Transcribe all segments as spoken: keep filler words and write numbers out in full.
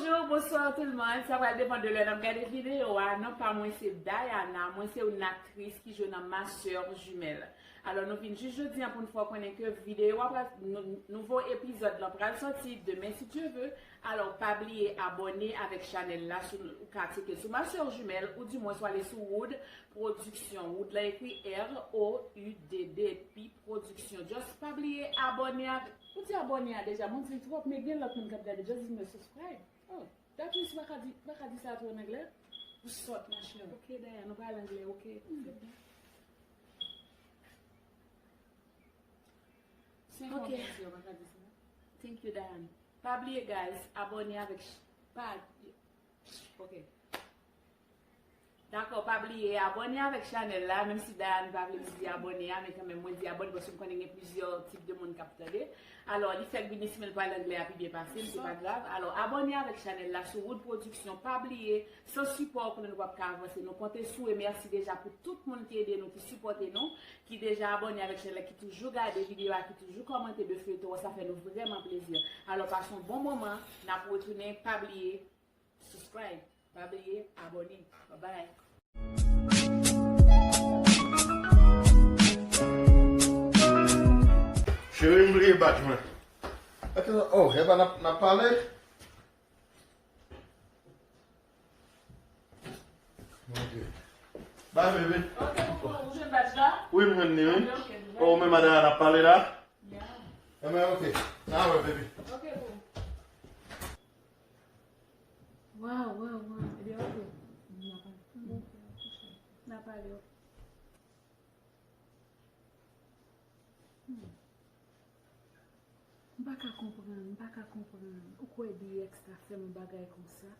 Bonjour, bonsoir tout le monde. Sa pral depann de lè n ap gade videyo a. Non pa mwen se Diana. Mwen se yon aktris ki jwe nan Ma Sœur Jumelle. Alò, nou vin jis jodi a pou n fè w konnen ke videyo a pral, nou, nouvo epizòd lan pral sòti demen si Dye ve. Alò, pa bliye abòne avèk chanèl la, sou, ou ka tcheke sou Ma Sœur Jumelle, oudimwens w ale sou Wood Production. Wood la ekri R O U D, depi Production. Just pa bliye abòne avèk, ou di abòne a deja, mwen di l twòp, men gen lòt moun k ap gade, just di mwen subscribe. Oh, that means m pa ka di, m pa ka di sa tou an anglè? Ou sòt, ma chère. Ok, Diane, nou pale anglè, ok. Se bon. Se yon kòmantè, ou pa ka di sa. Thank you, Diane. Pa bliye, guys, abòne avèk ch-, pa, ok. Dakò, pa bliye abòne avèk chanèl la, menm si Diane pa vle m di abòne a, men kanmenm mwen di abòne paske m konnen gen plizyè tip de moun k ap tande. Alò, li fèk vini si men l pale anglè a pi byen pase m, se pa grav. Alò, abòne avèk chanèl la sou Wood Production. Pa bliye, san sipò w konnen nou p ap ka avanse. Nou konte sou w e mèsi deja pou tout moun ki ede nou, ki sipòte nou, ki deja abòne avèk chanèl la, ki toujou gade videyo a, ki toujou kòmante de feyton an, sa fè nou vrèman plezi. Alò, pase yon bon moman, n ap retounen, pa bliye, subscribe, pa bliye abòne. Bye bye. Cheri, m bliye badj mwen. Atè, oh, e pa n ap, n ap pale? Ok. Bye, baby. Ok, pou ou jwenn badj la? Wi, m jwenn li, wi. Ok, ok, oh, men madanm n ap pale la? Yeah. Enben, ok. N a wè, baby. Ok, boo. Waw, waw, waw. Ebyen, ok. N a pale. N a pale, ok. Hmm. M pa ka konprann, m pa ka konprann. Ou kwè D X ta fè m yon bagay konsa?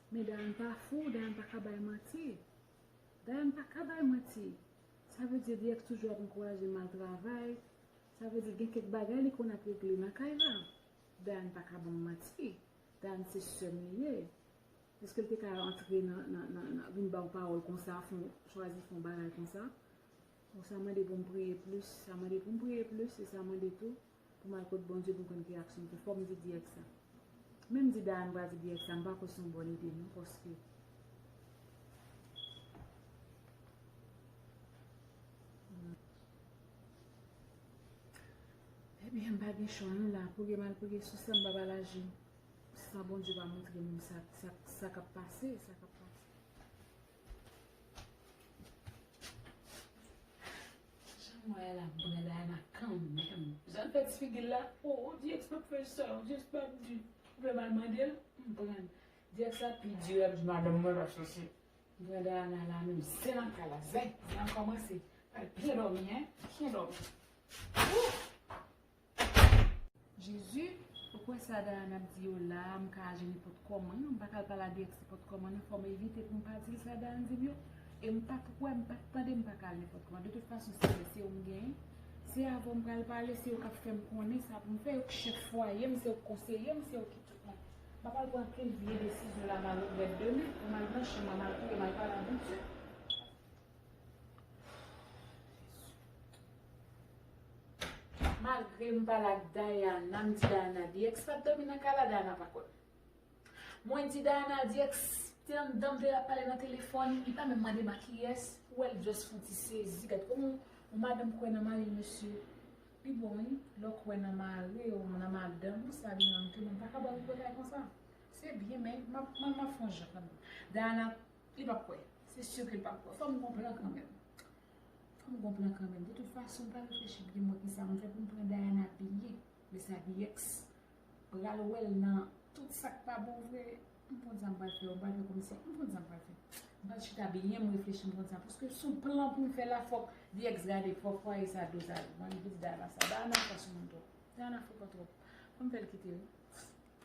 Men Diane pa fou, Diane pa ka bay manti. Diane pa ka bay manti. Sa vle di D X toujou ap ankouraje m al travay. Sa vle di gen kèk bagay li konn ap regle nan kay la. Diane pa ka ban m manti. Diane se sè m li ye. Èske l te ka antre nan, nan, nan, nan, vin ba w pawòl konsa, fè w chwazi fè yon bagay konsa? Bon, sa mande pou m priye plis, sa mande pou m priye plis, e sa mande tou pou m al kot Bondye pou m konn ki aksyon m fè. Fò m di D X sa. Menm di Diane m pral di D X sa, m pa kwè se yon bòn ide non, paske Ebyen, m pa gen chwa non la. Priye m al priye sou sa, m pa pral aji. San Bondye pa montre m sa, sa, sa k ap pase, sa k ap pase. Jan m wè la, m pran Diana kanmenm. Jan l fè ti figi l la, o, o, D X p ap fè sa, o, D X p ap di. M vle m al mande l, m pran. D X la pi di, l ap di madanm mwen pa sòsye. M pran Diana la menm zen nan kay la, zen, zen an kòmanse. Pral byen dòmi, en, byen dòmi. Wouh! Jezi, ou kwè sa Diana ap di yo la, m ka aji nenpòt kòman, m pa ka al pale a D X nenpòt kòman non, fò m evite pou m pa di l sa Diana di m yo. E m pa t kwè, m pa t tande, m pa ka al nenpòt kòman. De tout fason, se, se yo m genyen. Se avè w m pral pale, se yo k ap fè m konnen sa pou m fè, yo k chèf fwaye m, se yo k konseye m, se yo ki tout mwen. M ap al pran anpil vye desizyon la, m al regrèt demen, pou m al nan chanm mwen, m al priye, m al pale a Bondye. Malgre m pale ak Diana, m di Diana, D X pa t dòmi nan kay la, Diana pa kwè m. Mwen di Diana, D X te anndan m, te ap pale nan telefòn, li pa menm mande m a kiyès, ou wè l just fè yon ti sezi, gad kòman yon madanm kwè nan mari l, mesye. Li bon, wi, lè w kwè nan mari w, nan madanm ou, sa vin rann ke moun pa ka ba w yon bagay konsa. Se byen, men m ap, m ap, m ap fè yon jan kanmenm. Diana, li p ap kwè. Se si ke l p ap kwè. Fò m gon plan kanmenm. Fò m gon plan kanmenm. De tout fason, m pral reflechi byen, m wè kisa m fè pou m pran Diana byen. Men sa D X pral wè l nan tout sa k pa bon vre. M konn sa m pral fè, m pral fè kòmsi, m konn sa m pral fè. M pral chita byen, m reflechi, m konn sa. Paske sou plan pou m fè la, fòk D X gade, fòk fwaye sa do sa. Mwen, m di Diana sa. Diana fò sou moun twòp. Diana fò kò twòp. Fò m fè l kite, wi.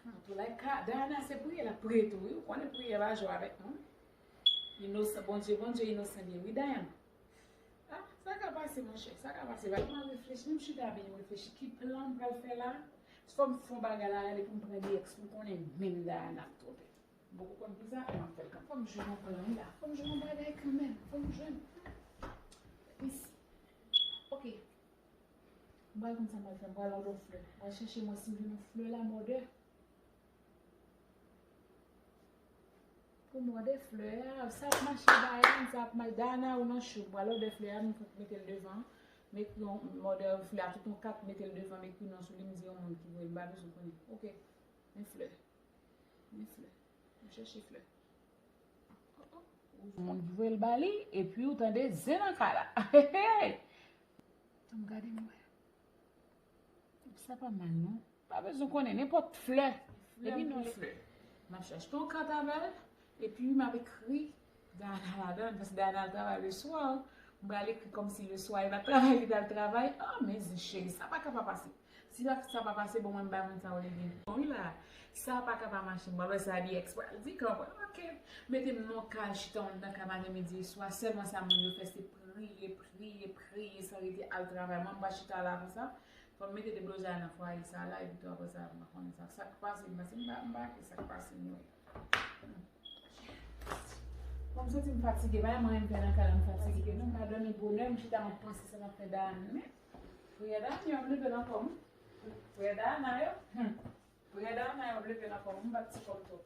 An tou lè ka, Diana se priye l ap priye tou, wi. Ou konnen priyè pa jwe avèk nou. Inosan, Bondye, Bondye inosan li ye, wi, Diana. Ah, sa ka pase, monchè, sa ka pase. Gade, m al reflechi, m chita byen, m reflechi ki plan m pral fè la. Fò m fè yon bagay la, gade pou m pran D X, pou m konnen menm Diana ap twonpe. M poko konn pou sa, m ap fè l kanmenm. Fò m jwenn yon plan, wi, la. Fò m jwenn yon bagay kanmenm. Fò m jwenn. Mèsi. Ok. M pral konn sa m pral fè. M pral òdè yon flè. M pral chèche mwen si m jwenn yon flè la, m òdè. Pou m òdè flè a, sa ap mache Dayane, sa ap mache Dayane, ou nan cho. M pral òdè flè a, m mete l devan. M ekri yon, m òdè flè a tout yon kat, mete l devan, m ekri non sou li, m di yon moun ki voye l ba li, sou konnen. Oke. Men flè. Men flè. M chèche flè. Oh, oh. Yon moun ki voye l ba li, epi ou tande zen nan kay la. Hey, hey! Tann gade m wè. Sa pa mal, non. Pa bezwen konnen nenpòt flè. Epi non flè. M ap chache yon kat avè l, epi m ap ekri Dayana ladan l, paske Dayana al travay leswa. M pral ekri kòmsi leswa li pa t travay, li t al travay. Ah, men zen cheri, sa pa ka pa pase. Si sa, sa pa pase, bon, mwen m bay moun sa yo legen. Bon, wi la, sa pa ka pa mache. M pral wè sa D X pral di, konprann, oke. Mete m nan kay, chita m nan kay maten, midi, swa, sèlman sa moun yo fè, se priye, priye, priye, san rete al travay. Mwen, m pa chita la konsa. Fò m mete deblozay nan fwaye sa la, epi tou apre sa, m pa konnen sa. Sa k pase m, paske m pa, m pa ke sa k pase m, wi. Bon, m santi m fatige, bagay mwen renmen fè nan kay la, m fatige. Non, m pa dòmi bonè, m chita, m ap panse sa m ap fè Dayana. Men, priyè Dayana yo, m leve nan kò m. Priyè Dayana yo, hmm. Priyè Dayana yo, m leve nan kò m, m bat ti kò m twòp.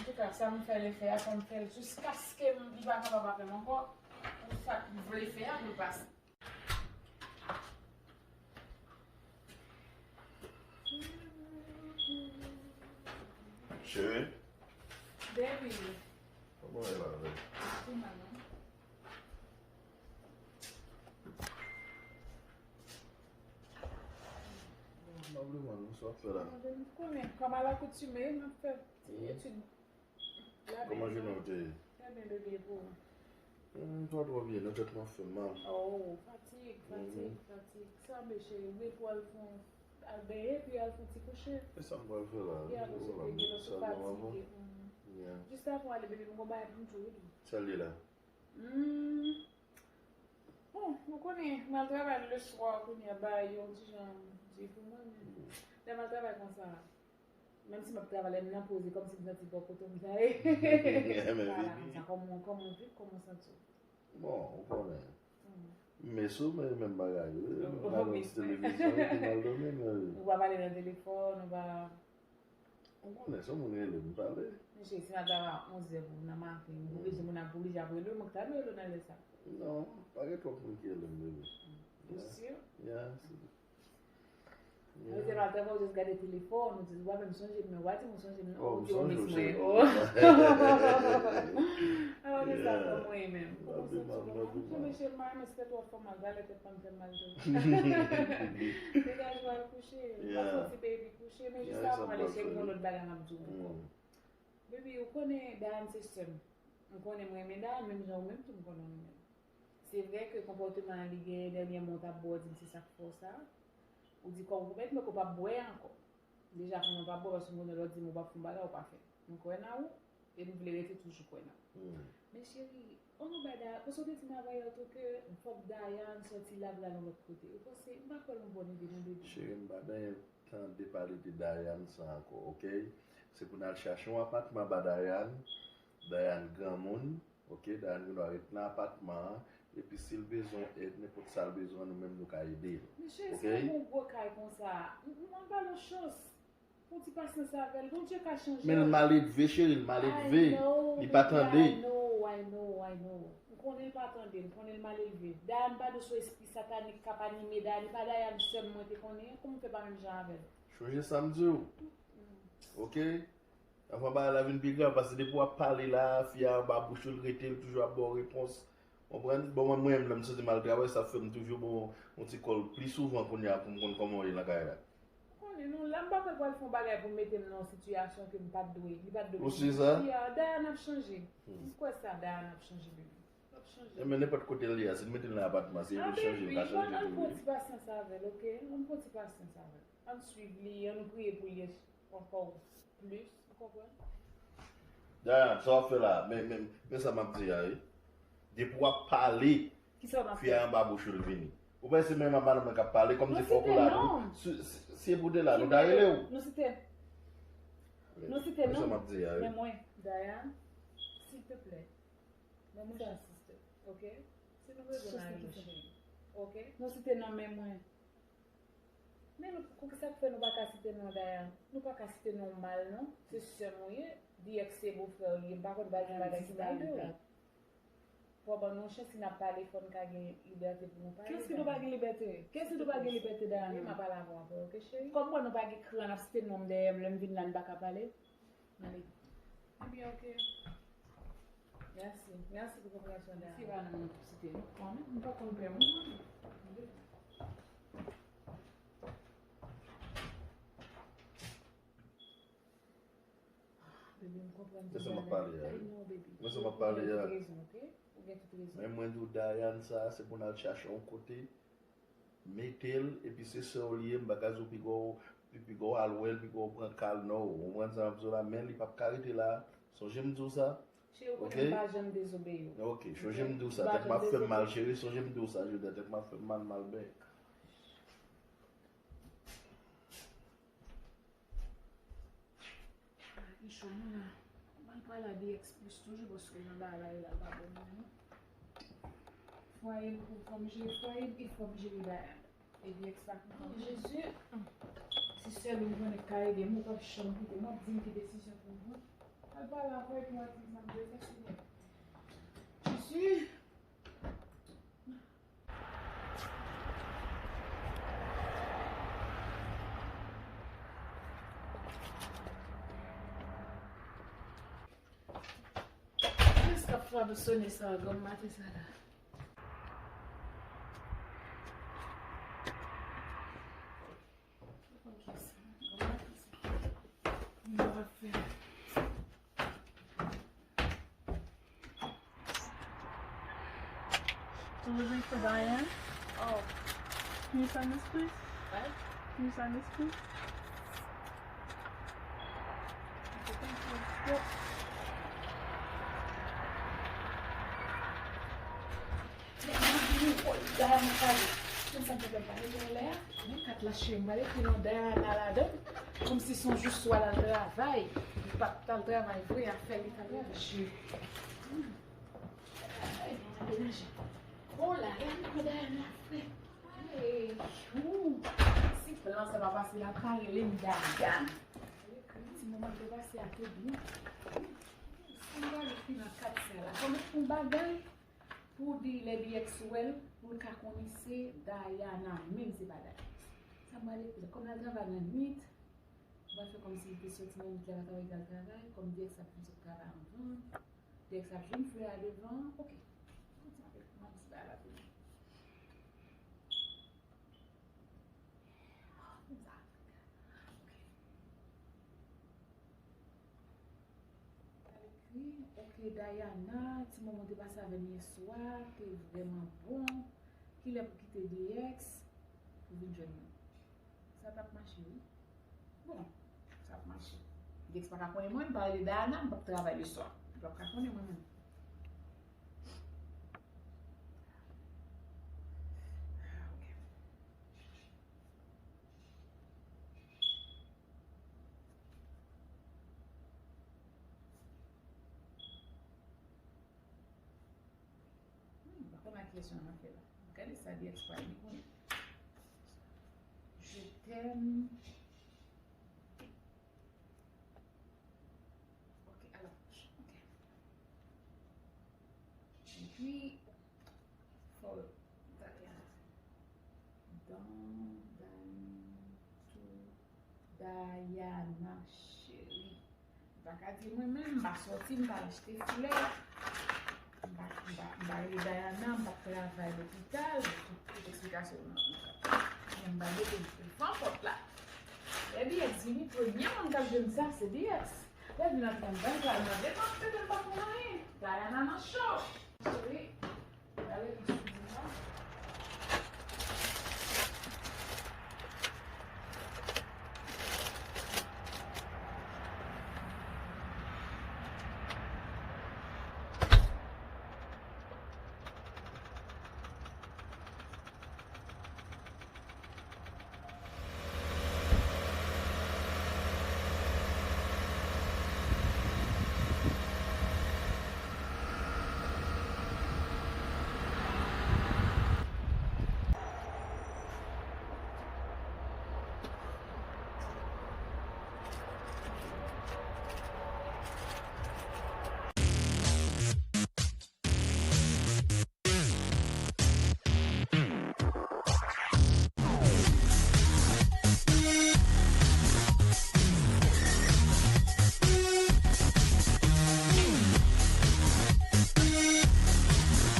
Antouka, sa m fè l fè a, fò m fè l jiskaske m, li pa kapab avè m ankò. Pou sa k m vle fè a, pou l pase. Cheri. Baby. Kòman w ye la, baby? Pi mal, non? M ap demann ou sa w ap fè la. Ou konnen, kòm alakoutime, m ap fè ti etid. Kòman jounen w te ye? Trè byen, bebe, e pou ou? Hmm, pa twò byen, non, tèt mwen fè mal. Oh, fatig, fatig, fatig. Sa, men cheri, ou gen pou al fè yon, al benyen, epi al fè yon ti kouche. E sa m pral fè la? Ou fatige, ou fatige. Jis avan w ale, bebe, m gon bagay pou m di w tou. Sa l ye la? Hmm. Bon, ou konnen, m al travay leswa, kounye a, bay yon ti jan di pou mwen, men lè m al travay konsa, menm si m ap travay, lè m nan poze, kòmsi m santi bò kote m ta ye. Vwala, konsa, kòman, kòman w viv, kòman w santi w? Bon, ou konnen. M mes ou, men menm bagay, wi. M gade yon ti televizyon, epi m al dòmi, men wi. Ou pa pale nan telefòn, ou pa Ou konnen, se yon moun rele m, m pale. Men cheri, si m al travay a onz è pou nan maten, ou bezwen moun ap oblije ap rele w, mwen k ta dwe rele w nan lè sa. Non, pa gen twòp moun ki rele m, bebe. Ou si? Yeah, si. Mwen te mal travay, ou just gade telefòn, ou di, ou pa menm sonje m, men ou pa di m ou sonje m, non. Ou di, ou miss mwen. Oh. Alò, men sa fò mwen menm. Kòman w santi w? Mwen, mesye, m pa renmen se twòp fò mal, talè tèt pa m fè m mal tou. Degaje w al kouche. Ou pa santi baby kouche, men jis avan w ale, cheri, gon lòt bagay m ap di w ankò. Baby, ou konnen Dayane se sè m. M konnen m renmen Dayane, menm jan ou menm tou m konnen w renmen l. Se vre ke konpòteman an li genyen dènyèman, ou t ap bwè, ou di m se sa k fè w sa. Ou di kòm ou konprann, men ke w p ap bwè ankò. Deja, konnen w p ap bwè, paske m konnen lè w di m ou p ap fè yon bagay, ou pa fè. M kwè nan ou, e m vle rete toujou kwè nan ou. Men cheri, ann nou bay Dayane, paske w te di m avan yè tou ke fòk Dayane sòti la pou l al yon lòt kote. Ou panse, m pa kwè l yon bòn ide non, baby. Cheri, m pa nan tande pale de Dayane sa ankò, oke? Se pou n al chache yon apatman ba Dayane. Dayane granmoun, oke? Dayane gen dwa ret nan apatman an. Epi si l bezwen èd, nenpòt sa l bezwen, nou menm nou ka ede l. Men cheri, si w gen yon gwo kay konsa, m, m, m ba l yon chans. Fè yon ti pasyans avè l. Bondye ka chanje l. Men l maledve, cheri, l maledve. Li pa tande. I know, I know, I know. M konnen l pa tande, m konnen l maledve. Dayane pa dous, yon espri satanik k ap anime Dayane. E pa Dayane sè m mwen te konnen an, kòman m fè pa menm jan avè l? Chonje sa m di w. Oke? Anvan bagay la vin pi grav, paske depi w ap pale la, fi a anba bouch ou, l rete, l toujou ap ba w repons. Konprann? Bon, mwen, mwen menm, lè m santi m al travay, sa fè m toujou ba w yon ti kòl pli souvan kounye a pou m konn kòman w ye nan kay la. Ou konnen, non, la m pa kwè l pral fè yon bagay pou mete m nan yon sitiyasyon ke m pa t dwe, li pa t dwe mete m. Ou si sa? Yeah, Dayane ap chanje. M kwè sa, Dayane ap chanje, baby. L ap chanje. Enben, nenpòt kote l ye a, si l mete l nan apatman, si l vle chanje, l ka chanje tou, wi. Ann pran ti pasyans avè l, oke? Ann pran ti pasyans avè l. Ann swiv li, ann nou priye pou li ankò plis, ou konprann? Dayane, sa w ap fè la? Men, men, men sa m ap di a, wi. Depi w ap pale, fi a anba bouch ou l vini. Ou panse se menm madanm nan k ap pale, kòmsi fòk ou la tou. Si, si, si se pou w te la, nou ta rele w. Nou site, nou site non. Men sa m ap di a, wi. Men mwen, Dayane, silteplè, ban mwen chans, sister, oke? Si nou bezwen m, ale, cheri. Oke? Nou site non, men mwen. Men nou, pou ki sa k fè nou pa ka site non Dayana? Nou pa ka site non mal, non. Se sè m ou ye, D X se bofrè w li ye. M pa konn pa gen bagay ki mal de ou. Fò ban nou chans, si n ap pale, fò n ka gen libète pou nou pale. Kiyès ki di w pa gen libète? Kiyès ki di w pa gen libète, Dayana? M ap pale avè w apre, oke, cheri? Kòm mwen, nou pa gen kran ap site non m dèyè m, lè m vin la, n pa ka pale? Ale. Ebyen, oke. Mèsi. Mèsi pou konpreyansyon, Dayana. Se pa nan site non, kanmenm, m pa konn pè moun. Baby, m konprann tout bagay. Mwen se m ap pale a. Ay, non, baby. Mwen se m ap pale a. Ou gen tout rezon, oke? Ou gen tout rezon. Men mwen di w, Dayana sa, se pou n al chache yon kote, mete l, epi se sè w li ye, m pa ka di w piga w, pi, piga w al wè l, piga w pran ka l, non. Ou konprann sa m ap di w la, men li p ap ka rete la. Sonje m di w sa. Cheri, ou konnen m pa janm dezobeyi w. Ok, sonje m di w sa. Tèt m ap fè m mal, cheri, sonje m di w sa, jodi a, tèt m ap fè m mal, mal bèk. Bagay cho mwen la. Mwen pral a D X plis toujou paske jan bagay la, l pa bon pou mwen non. Fwaye m pou fò m jere fwaye m e fò m jere Dayana. E D X pa kontan. Jezi. Se sèl ou m konnen k ka ede m, ou p ap janm koute m, w ap di m ki desizyon pou m pran. Al pale avè l pou w al di m sa m dwe fè, Senyè. Jezi. Kiyès k ap frape sone sa a, granm maten sa la? Delivery for Diane. Oh. Can you sign this, please? What? Can you sign this, please? Okay, thank you. Yep. Dayana pale. Men sa m te fè m pale de anlè a. Men kat la cheri, m pral ekri non Dayana ladan. Kòmsi se yon jou swa l al travay. Li p ap t al travay vre, afè li t al travay cheri. Ay, Dayana degaje. Oh la la, men Dayana fre. Hey, ooh. Si plan sa pa pase la, pa rele m Dayana. Ti moman te pase a te byen. Sa m pral ekri nan kat sa la. Kòm yon bagay. Pou di lè D X wè l, pou l ka konnen se Dayana, menm se pa Dayana. Sa m pral ekri la. Kòm l al travay nan nwit, m pral fè kòmsi li te soti nan nwit la, l al travay, l al travay. Kòm D X ap vin sot travay anvan, D X ap jwenn frè a devan. Ok. Kontinye avèk mwen, se bagay la pou li. Konsa. Ok. Al ekri, ok, Dayana, ti moman te pase avè m yè swa, te vrèman bon. Kilè pou kite D X pou vin jwenn mwen? Sa t ap mache, wi. Bon, sa ap mache. D X pa ka konnen mwen, m pa rele Dayana, m p ap travay leswa. Li p ap ka konnen mwen menm. Ok. Hmm, m pa konn a kiyès yon afè la. Gade sa D X pral di konnen. Je t'aime. Ok, alò, ok. Epi, fò, Dayana. Dans, dans, tout, Dayana, cheri. M pa ka di mwen menm, m pa sòti, m pa al achte flè. M pa, m pa, m pa rele Dayana, m pa travay lopital. Tout, tout eksplikasyon nan, nan kat la. Men m pa rele, m te devan pòt la. Lè D X vini, premye moun k ap jwenn sa, se D X. Lè l vin antre anndan, l pral mande m, m ap mete l pa konn anyen. Dayana nan cho. Cheri, gade